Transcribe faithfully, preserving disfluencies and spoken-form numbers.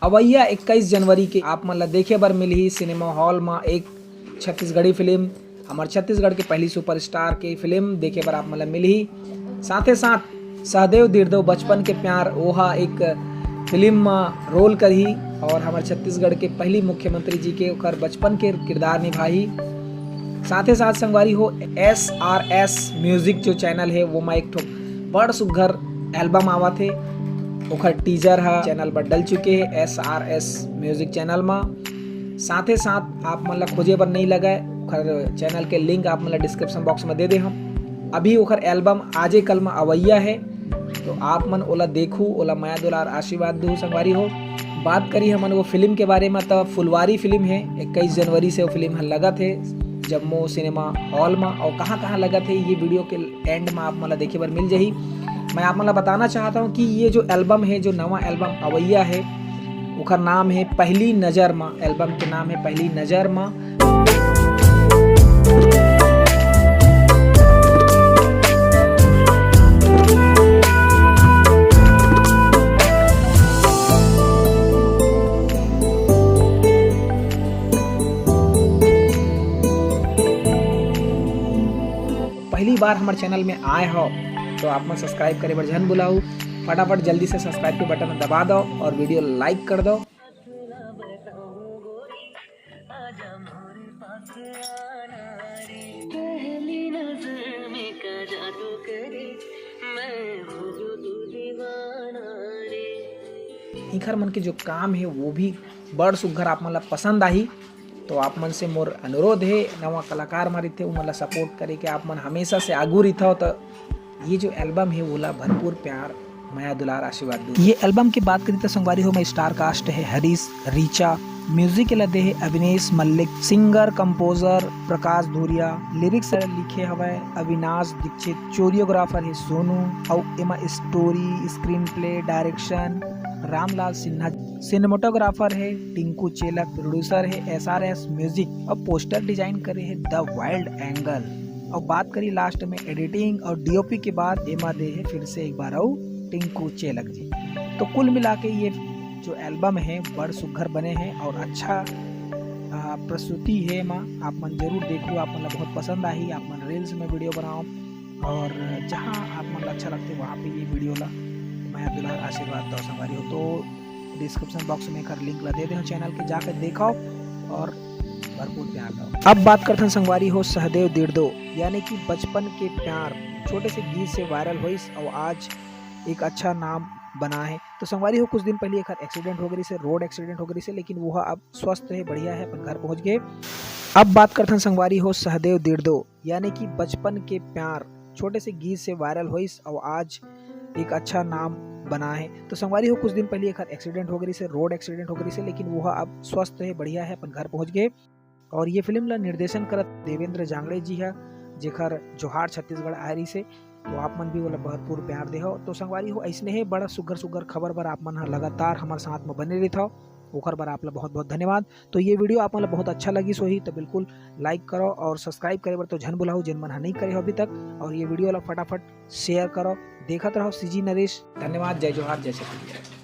अवइया इक्कीस जनवरी के आप मन ला देखे बर मिलही सिनेमा हॉल म एक छत्तीसगढ़ी फिल्म, हमर छत्तीसगढ़ के पहली सुपरस्टार के फिल्म देखे बर आप मन ला मिलही। साथे साथ सहदेव दिरदेव बचपन के प्यार ओहा एक फिल्म म रोल करही और हमर छत्तीसगढ़ के पहली मुख्यमंत्री जी के ओकर बचपन के किरदार निभाही। साथे साथ संगवारी हो, एस आर एस म्यूजिक जो चैनल हे वो म एक ठो बड़ सुग्घर एल्बम आवत हे, ओखर टीजर ह चैनल पर डल चुके हे S R S music channel म। साथे साथ आप मन ला खोजे बर नइ लगय, ओखर चैनल के लिंक आप मन ला डिस्क्रिप्शन बॉक्स म दे दे हम। अभी ओखर एल्बम आजे कल म अवइया हे, तो आप मन ओला देखू, ओला मया दुलार आशीर्वाद दू संगवारी हो। बात करी हमन वो फिल्म के बारे म, त फुलवारी फिल्म हे, इक्कीस जनवरी से वो फिल्म ह लगत हे जम्मो सिनेमा हॉल म, और कहाँ कहाँ लगत हे ये वीडियो के एंड म आप मन ला देखे बर मिल जाही। मैं आप मन ला बताना चाहता हूँ कि ये जो एल्बम हे, जो नवा एल्बम अवइया हे, ओखर नाम हे पहली नजर म, एल्बम के नाम हे पहली नजर म। पहली बार हमर चैनल में आए हो तो आप मन सब्सक्राइब करे बर झन भुलाहू। फटाफट जल्दी से सब्सक्राइब के बटन दबा दो और वीडियो लाइक कर दो। इखर मन के जो काम हे वो भी बड़ सुग्घर आप मन ला पसंद आही। तो आप मन से मोर अनुरोध हे, नवा कलाकार मन रहिथे, उमन ला सपोर्ट करे के आप मन हमेशा से आगू रहिथव, तो ये जो एल्बम हे, ओला भरपूर प्यार, मया दुलार, आशीर्वाद दू। ये एल्बम की बात करी तो संगवारी हो, मैं स्टार कास्ट हे हरीश रीचा, म्यूजिक ला दे हे अविनेश मल्लिक, सिंगर कंपोजर प्रकाश धुरिया, लिरिक्स लिखे हवय अविनाश दीक्षित, कोरियोग्राफर हे सोनू, अउ एमा story, screen play, direction Ramlal Sinha, cinematographer हे टिंकू चेलक, प्रोड्यूसर हे एस आर एस म्यूजिक, अउ पोस्टर डिजाइन करे हे द वाइल्ड एंगल। अउ बात करी लास्ट में एडिटिंग और डीओपी के बाद, एमा दे हे फिर से एक बार अउ टिंकू चेलक जी। तो कुल मिला के ये जो एल्बम हे बड़ सुग्घर बने हे और अच्छा, आ, प्रस्तुति हे एमा। आप मन जरूर देखू, आप मन ला बहुत पसंद आही। आप मन रील्स में वीडियो बनाओ और जहाँ आप मन ला अच्छा लगथे वहाँ पे ये वीडियो ला मया दुलार आशीर्वाद दो संगवारी हो। तो डिस्क्रिप्शन बॉक्स में एकर लिंक ला दे दे हूँ, चैनल के जाके देखो और भरपूर प्यार दो। अब बात करथन संगवारी हो सहदेव दिरदो, यानी कि बचपन के प्यार, छोटे से गीत से वायरल होइस और आज एक अच्छा नाम बना है। तो संगवारी हो, कुछ दिन पहले एकर एक्सीडेंट हो गई से, रोड एक्सीडेंट हो गई से, लेकिन वो अब स्वस्थ है, बढ़िया है, अपन घर पहुंच गए। अब बात करथन संगवारी हो सहदेव दिरदो, यानी कि बचपन के प्यार, छोटे से गीत से वायरल होइस और आज एक अच्छा नाम बना है। तो संगवारी हो, कुछ दिन पहले एकर एक्सीडेंट हो गई से, रोड एक्सीडेंट हो गई से, लेकिन वो अब स्वस्थ है, बढ़िया है, अपन घर पहुंच गए। और ये फिल्म ला निर्देशन करत देवेंद्र जांगड़े जी है, जेकर जोहार छत्तीसगढ़ आए रही से। तो आप मन भी ओला भरपूर प्यार देहो। तो संगवारी हो, ऐसने हे बड़ा सुग्घर सुग्घर खबर बर आप मन ह लगातार हमर साथ म बने रहिथव, ओकर बर आप ला बहुत बहुत धन्यवाद। तो ये वीडियो आप मन ला बहुत अच्छा लगिस होही तो बिल्कुल लाइक करो और सब्सक्राइब करे बर तो झन भुलाहू, जेन मन ह नहीं करे हो अभी तक। और ये वीडियो ला फटाफट शेयर करो, देखत रहो सीजी नरेश। धन्यवाद, जय जोहार, जय छत्तीसगढ़।